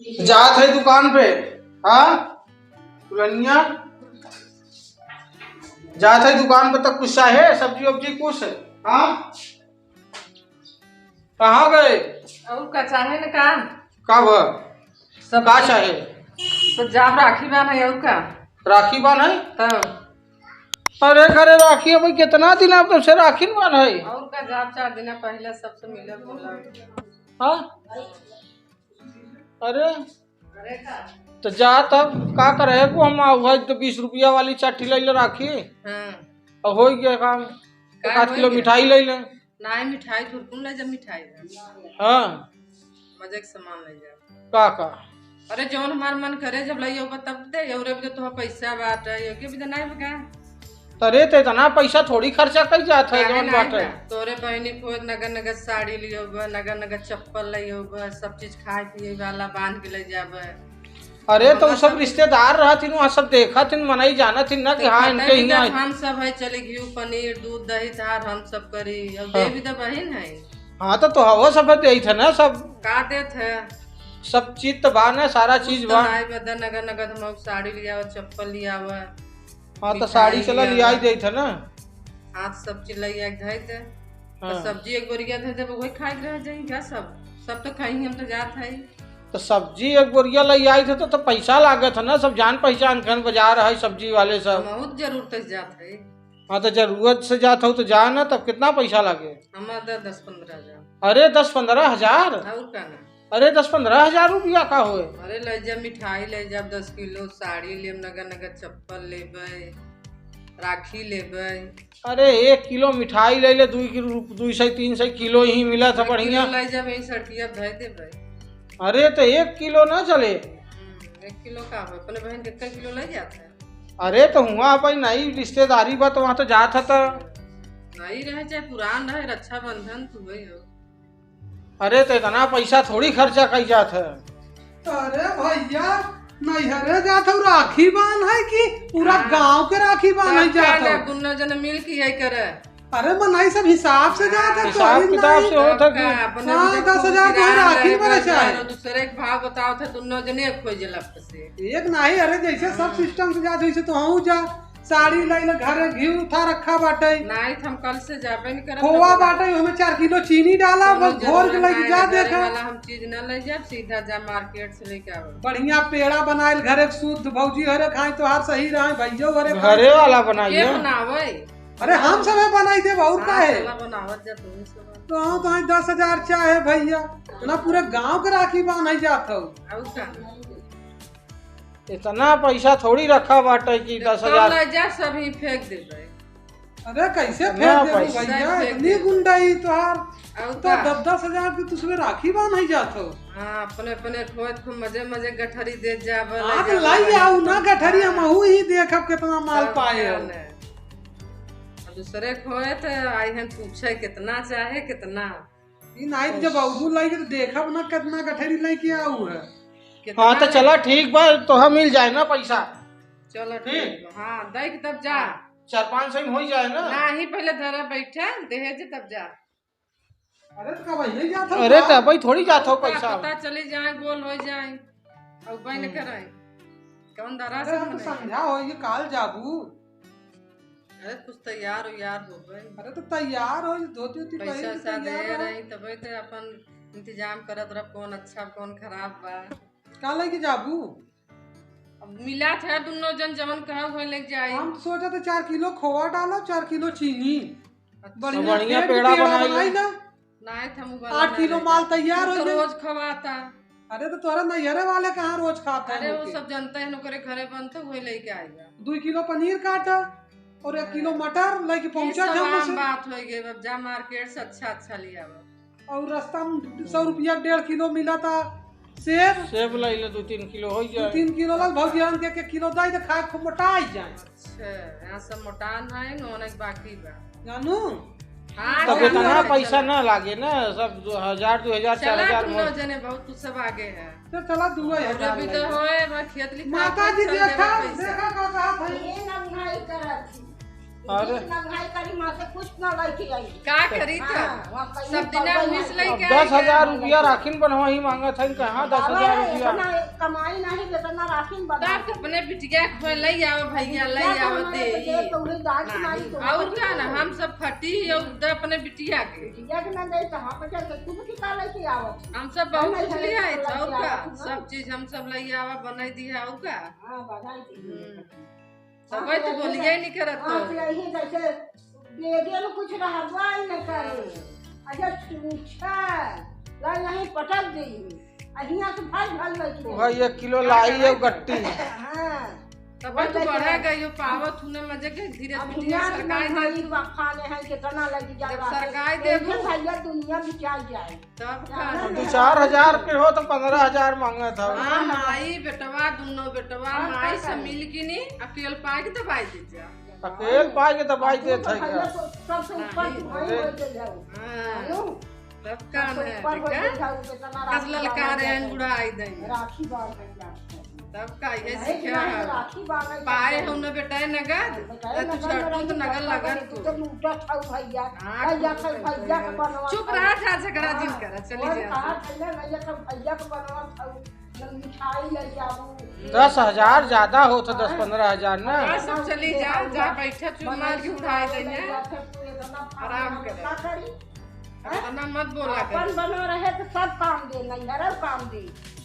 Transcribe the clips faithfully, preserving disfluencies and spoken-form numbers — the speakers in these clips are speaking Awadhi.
जात है दुकान पे। हाँ, पुरनिया, जात है दुकान पे, तब कुछ चाहे, सब्जी वब्जी कुछ? हाँ, कहाँ गए? और का चाहे न का? का बा? सब का चाहे? तो जाब राखी बान्हे, और का? राखी बान्हे? तब। अरे घरे राखी, अबे कितना दिन अब तब से राखी न बान्हे। और का, जाब चार दिन पहले सबसे मिले बोला। हाँ? अरे, अरे का? तो जा तब, का करे को हम, आ, वही तो बीस रुपया वाली चट्टी ले ले राखी। हाँ। और हो गया काम। का एक आध हो किलो गया? मिठाई ले ले। नाहीं, मिठाई थोड़कुन ले जा, मिठाई बा। हाँ। मजे के सामान ले जा। का, का? अरे, जौन हमार मन करे, जब लई होगा तब दे, और अभी तो तोहार पैसा बाटे, ये के भी तो नाहीं बा का? अरे, तो इतना पैसा थोड़ी खर्चा कई जात है, काहे जौन नाहीं बाटे। बा? तोरे बहिनी को नगर नगर साड़ी लियो बा, नगर नगर चप्पल लियो बा, सब चीज खाए पिए वाला बांध के ले जाबे। अरे, तो तो उ सब सब रिश्तेदार रहथिन, वहाँ सब देखथिन, मनई जानथिन ना कि तो हाँ, पता इनके भी हियाँ जब हम सब है, चले घी, पनीर, दूध, दही, तार हम सब करी, अब हाँ। देवी तो बहिन है। हाँ, तो, तो हवा सब देत है ना, सब। का देत है? सब चीज तो बा ना, सारा कुछ चीज तो बा। नाई बदन, नगद, नगद हम लोग साड़ी लियावा, चप्पल लियावा, हाँ, तो मिठाई साड़ी चला लियावा। लियाई देत है ना। हाँ, तो सब चीज लिया के धई दे। तो हाँ। सब्जी एक बोरिया धई दे, वही खाए के रह जाई, जा सब। सब तो खाई, हम तो जात है। तो सब्जी एक बोरिया ले आई थे तो, तो पैसा लागत है ना, सब जान पहचान के बाजार है सब्जी वाले सब। बहुत जरूरत से जात है। हाँ, तो जरूरत से जात हो तो जा ना, तब कितना पैसा लागे? हमार दे दस पन्द्रह हजार। अरे, दस पन्द्रह हजार? और का ना? अरे, दस पन्द्रह हजार रुपया का होए? अरे, ले जा मिठाई, ले जा दस किलो, साड़ी लेब, नगर नगर चप्पल लेबे, राखी लेबे। अरे, एक किलो मिठाई ले ले, दुई किलो, दुई सौ तीन सौ किलो ही मिला था, एक बढ़िया। किलो ले जा, वही सड़किया धर देबे। अरे, तो एक किलो ना चले? हम्म, एक किलो का हो, अपने बहन के एक किलो ले जाता है। अरे, तो हुआ अपन नई रिश्तेदारी बा, तो वहाँ तो जात है तो। नई रहे चाहे पुरान रहे, रक्षाबंधन तो वही हो। अरे, तो इतना पैसा थोड़ी खर्चा कई जात है। अरे भैया, नैहरे जात हो, राखी बांध है कि पूरा हाँ। गांव के राखी बांध है तब जात का हो? ना, दुनो जने मिल के यही करे। अरे मनई सब हिसाब से जात है, हाँ। हिसाब तोही किताब नहीं। से होत है तब कि का, अपने हाँ, भी देखो दस हजार तो किराया राखी ले, बने बस चाहे। और दूसरे के भाव बताओ थे, दुनो जने एक खोज लग से। एक नहीं, अरे जैसे सब हाँ। सिस्टम से जात, वैसे तो हूँ जा। साड़ी लाई ले, घरे घी उठा रखा बाटे। नाहीं, तो हम कल से जाबे नहीं करब, खोवा तब बाटे, ओमे चार किलो चीनी डाला, कोनो बस घोर के जरूरत लेके नाहीं, जा, घरे देखा। वाला हम चीज ना ले जाब, सीधा जा मार्केट से लेके आवे। बढ़िया पेड़ा बनाइल, घरे के शुद्ध, भौजी घरे खाए, तोहार सही रहे, भैया घरे खाए। घरे वाला के बनाइए। बनावे? अरे हम सबे बनाई देब, और हाँ, का है? चला बनावत जा, तू ही सब। तो हम तो दस हजार चाहे भैया, ना पूरे गांव के राखी बांधे जात हो। और का? इतना पैसा थोड़ी रखा बाटे कि तो दस हजार। ले जा, सब ही फेंक देबे। अरे कैसे इतना फेंक देबे पैसा। भैया, सब फेंक इतनी देबे। गुंडाई तोहार। और तो का? दस दस हजार के तुसमें राखी बांधे जात हो। हाँ, अपने अपने खोत खूब मजे मजे गठरी दे जाबे, ले आग जाबे, लाई भाई, आओ ना तो गठरी, हम हाँ। हूँ ही देखब कितना माल तब पाए का हो। ले। और दूसरे खोत आई हम पूछे कितना चाहे कितना। ई नाइट जब अउबू लइके तो देखब ना कितना गठरी लइके आऊ है। कितना हाँ, तो ले- चला ठीक बा, तोहा मिल जाए ना पैसा। चलो ठीक? ठीक बा। हाँ, देख तब जा। हाँ, चार पाँच सौ में हो ही जाए ना। नाही, पहले धरा बैठा, देहे जे तब जा। अरे तो का भाई, यही जात हो अरे का? तो भाई थोड़ी जात हो का पैसा। पता चली जाए, गोल हो जाए। अब भाई ने हम्म। कराए। कौन दरा अरे से हम तो मनाए? संध्या हो, ये काल जाबू। अरे, कुछ तैयार उयार होबे। अरे, तो तैयार हो, धोती उती पैसा पहिर के वैसा तैयार दे हो। रही, तबे तो अपन इंतजाम करत रह, कौन अच्छा, कौन खराब बा। का लेके जाबू? अब मिला था, दुनो जन जवन कहा, वही लेके जाई। हम सोचा था, चार किलो खोवा डालो, चार किलो चीनी। अच्छा। बढ़िया बढ़िया पेड़ के पेड़ा पेड़ा बनाई बनाई ले। ना। नाहीं, त हम उ वाला आठ ना किलो ले माल जाब। तैयार तू हो तो जाई। रोज खवाता। अरे, तो तोरा नैहरे वाले कहाँ रोज खाते हैं अरे, वो लोग के? सब जनते हैं, ओकरे घरे बनते, वही लेके आएगा। दुई किलो पनीर काटा और एक किलो हाँ। मटर लेके ये पहुंचा सब जाऊंगा आम से। बात हो गई, अब जा मार्केट से अच्छा, अच्छा लिया बा। और रास्ता में सौ रुपया डेढ़ किलो मिला था सेब। सेब लाई ले, दो तीन किलो हो दो जाए। तीन किलो लाल भौजी आन के, के किलो दाई तो खाए खूब मोटा ही जाए। अच्छा, यहाँ सब मोटान है, नोने के बाकी बा। जानू? हाँ, तब जानू, इतना अच्छा पैसा लगा। ना लागे ना, सब दो हजार, दो हजार, चला, चार हजार तुम में। लोग जने बहुत कुछ सब आगे है। तो चला, दुआ और हजार अभी तो लगा। होए, बा खेत लिखा माता जी चल देवे देखा, पैसा। देखा का कहा था? ये ना उन्हाई करत थी। अरे। बीस नंगाई करी, माँ से कुछ ना लेके आई। का करी तो? हाँ, वहाँ कहीं सब दिना पर उन्नीस लेके अब आई दस हजार का? रुपया राखिन बनवाई मांगत है, कहाँ दस हजार अरे, रुपया? इतना कमाई नहीं, जितना राखिन बना तब अपने बिटिया के ले आवे भैया, ले बिटिया के आवे हमारे दे। तो दे, तो उन्हें दान नहीं, मारी तो और उन्हें का ना, दे। हम सब खटी और दे अपने बिटिया के। बिटिया के ना दे, तो हम क्या, तू भी का लेके आवत? हम सब बहुत नहीं, कुछ नहीं, ले आए नहीं, थे, और नहीं, का? नहीं। सब चीज हम सब ले आवा, बनाई दी है, और का? हाँ, बनाई दी है। हम्म। तो वही तो बोलिए नहीं करत हाँ, तो। यही जैसे बेगे में कुछ रहबा ही न करे। अच्छा, छूछा, ला यहीं पटक दी। अहिया से भल भल लगी। वह एक किलो लाई है गट्टी। हाँ। तब तो बढ़ा गई हो, पावत हूँ ना, मजे के धीरे अब धीरे हियाँ से सरकाई ना दे। भाई वफा ले है, कितना लगी जब जावा। सरकाई दे टेंशन दू। भैया दुनिया बिचाई जाए। तब का? दू चार हजार के हो तो पन्द्रह हजार मांगत हौ। हाँ, माई बेटवा, दुनो बेटवा, हाँ, माई का से करी? मिल के नी, अकेल पाए के दवाई दे जा। अकेल पाए के दवाई देत है का? सबसे ऊपर तू भाई अरे। हो गए जाओ। हाँ। हेलो? तब का सबसे ना, ऊपर हो देखा? गए जाओ, बेटा, ना कस राखी ललका बांधे रहे हैं, जाओ। बुढ़ाई दे। राखी बांधे जाओ। तब का, ये नहीं, सीखा नहीं, है। राखी बांधे पाए जाओ। हो न बेटा, नगद? बेटा, ना तू नगद छठू तो नहीं, नगद बेटा, लगन तू। तो लूटत हौ भैया। हाँ, भैया, तू खल तो भैया के बनवा चुप खल। रहा था, झगड़ा जिन करा, चली और जा। कहा भैया, भैया, खल भैया के बनवा खल, न मिठाई ले जाबू। दस हजार ज्यादा होत है, दस हाँ। पन्द्रह हजार ना। हाँ, सब चली जा, जा बैठा चुप मार के उठाई दे, हैं? आराम करे। का करी? इतना मत बोला कर। अपन बना रहे तो सब काम दे, नैहरो काम दे,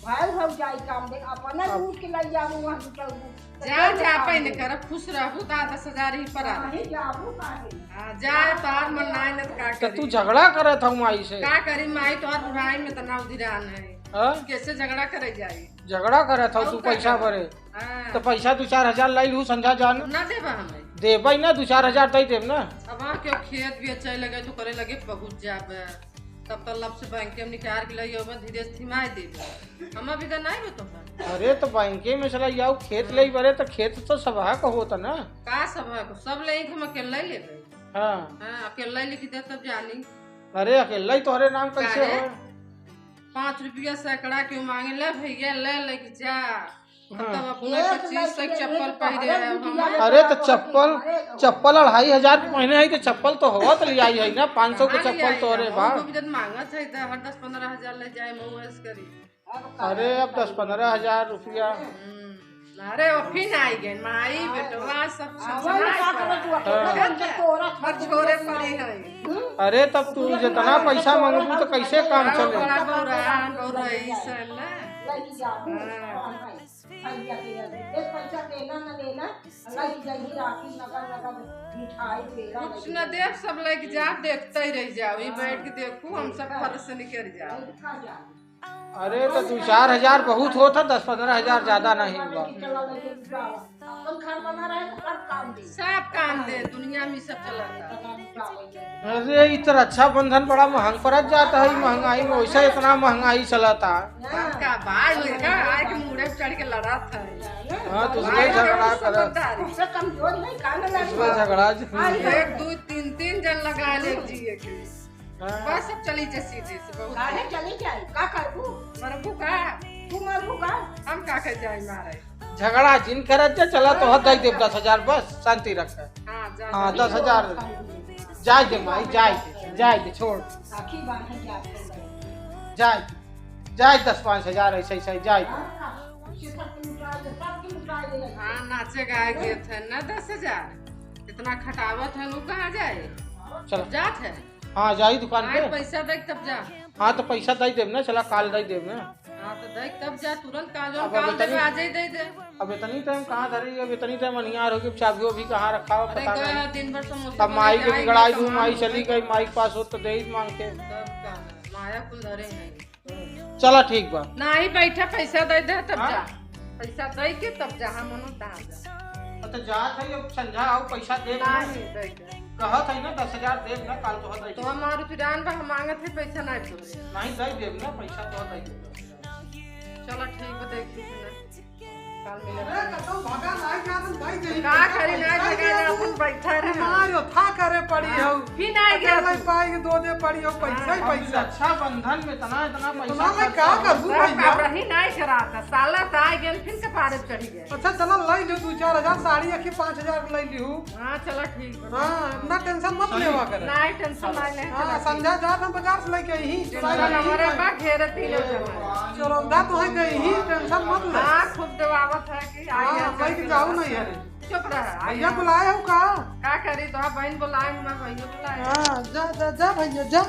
भाई भौजाई काम दे, अपना अब लूट के ले जाबू वहाँ जुटाबू। जा, जा, अपन कर, खुश रहबू, तो दस हजार ही पर आ। नहीं जाबू काहे? हाँ, जा, तार मन ना आए, न तो का तो तू करी? झगड़ा करत हौ माई से। का करी माई, तोहर बुढ़ाई में तना उधिरान है। हाँ? कैसे झगड़ा करे जाई? झगड़ा करत हौ और तू का पैसा करे? बरे। हाँ। तो पैसा दू चार हजार लाई लू संझा जान। ना देबा हमें। देबा ही ना, दू चार हजार दे देब ना। अब वहाँ क्यों खेत बेचे लगे तो करे लगे पहुँच जाबे। तब तो लब से बैंक में निकाल के लइयो, मैं धीरे से थिमाए देबे। हम अभी तो नहीं बतो है। अरे तो बैंक में चला जाओ, खेत ले बरे तो खेत तो सभा का होता ना। का सभा को? सब ले हम अकेले लेबे। हाँ। हाँ, अकेले लिख दे तब जानी। अरे अकेले ही तोहरे नाम कैसे काहे? हो? पाँच रुपया सैकड़ा क्यों मांगे ले भैया, ले लेके जा। हाँ। तब अपने ये तो पच्चीस सौ लड़की चप्पल ये तो पहने हमारे हैं हम। अरे तो चप्पल, चप्पल अढ़ाई हजार के पहने है तो चप्पल तो होत ले आई है ना, पाँच सौ के कहाँ ले चप्पल आई तो है? अरे बा। हम जब मांगत है तो हर दस पन्द्रह हजार ले जाए, मऊ ऐस करी। अरे अब दस पन्द्रह हजार रुपया। हम्म। अरे वो फिर आई गए, माई बेटवा सब हाँ, वही ससुराल का पर। करत हुआ, हाँ। करत हुआ, करत हुआ, बस छोरे पड़ी है। हम्म? अरे तब तू जितना पैसा मांगबू तो कैसे काम हाँ, चले? बड़ा बौरा, बौरा, ई सब ना। लगी जा, हाँ। हाँ, हाँ। भैया के लगे। एक पैसा देना न लेना, लगी जाइए राखी नगद, नगद मिठाई पेड़ा कुछ लगी न जाइए। देख, सब लेके जा, देखते ही रह जाओ। ई हाँ। बैठ के देखू, हम सब फर्श से निकल जाओ। बैठ खा जाओ। अरे तो दू चार हजार बहुत होत है, दस पन्द्रह हजार ज्यादा नहीं हुआ। अपन घर बना रहे तो हर काम दे। सब काम दे, दुनिया में सब चलता। अरे ई तो रक्षाबंधन बड़ा महंग पड़त जाता है, महंगाई में वैसे इतना महंगाई चलता। सब का भाई होई का, आए के मुड़े पे चढ़ के लड़त है। हाँ, तो उसमें झगड़ा करत। उससे कमजोर नहीं, का ना लड़ी? उसमें झगड़ा ज- एक, दो, तीन, तीन जन लगा ले जिए के। हाँ। बस अब चली जा सीधे से, बहुत काहे चली जाई? का करबू? मरबू का? तू मरबू का? हम का कर जाई मारे? झगड़ा जिन करत जा, चला तो हद दे देब दस हजार, बस शांति रख। हाँ, जा, हाँ, जा। दस हजार। जाए दे माई, जाए दे, जाए दे, छोड़। आखी बांधे जात है। जाए दे, जाए दस पाँच हजार ऐसे, ऐसे जाए दे। हाँ, हाँ, उसे सब के लुटा दे, सब के लुटा दे। हाँ, नाचे गाए गए थे ना दस हजार। इतना खटावत है, वो कहाँ जाए? चलो। जात है। हाँ, जाई दुकान पे। आज पैसा दे तब जा। हाँ, तो पैसा दे देब ना, चला काल दे देब ना। हाँ, तो दे तब जा, तुरंत काल, अब काल अबे तनी, देबे, आज ही दे दे। अब इतनी टाइम कहाँ धरी, अब इतनी टाइम अनियार हो गई, चाबियो भी कहाँ रखा हो, अरे पता गया नहीं। दिन भर समोसे तब माई के बिगड़ाई दू, माई चली गई, माई के पास हो तो दे ही मांग के। तब का ना, माया कुल धरे हैं। चला ठीक बा। नाही बैठा, पैसा दे दे तब हाँ? जा। पैसा दे के तब जा, हम मनो तहाँ जा। हाँ, तो जात है, अब संझा आओ, पैसा दे दे। नाही, दे दे। कहत है ना, दस हजार दे ना, काल तो दे। तो हमार फिरान बा, हम मांगत है पैसा, नाही तोरे। नाही, दे दे ना, पैसा तो दे दे। चला ठीक बा, देख ली ना। अरे, कतौ भगा नाहीं जात, हम भाई जही का पैसा, करी, नाहीं पैसा भगा दे जात, दू। अपन बैठा रहे। मारो, था करे पड़ी हाँ, हौ। फिर नाहीं अकेला गया ही तू। पाई के दो दे पड़ी हौ, पैसा ही हाँ, पैसा। रक्षाबंधन में इतना, इतना इतना पैसा में खर्चा का हो। करू सब भैया? का रही नाहीं कराता, साला त आ गए, फिर कपारे चढ़ी गए। अच्छा, चला, लाई लियो दू चार हजार, साड़ी अखी पाँच हजार लाई लियो। हाँ, चला, ठीक बा। हाँ, इतना tension मत लेवा करे। नाहीं, tension नाहीं ले, हाँ, चला, ठीक। संध्या जात हम बाजार से लेके आई ही, चुराई चला, लाई ही हमारे भाई। बा घेरे तीनों जना। चरौदा तो है गई ही, tension मत ले। हाँ, खूब देवावत है कि आई हाँ, है, भाई के चल जाऊ के नहीं है। चुप रह, आई भैया है। बुलाए हो का? का करी, तो बहन बुलाए, हमार भैया बुलाए। हाँ, जा, जा, जा भैया, जा।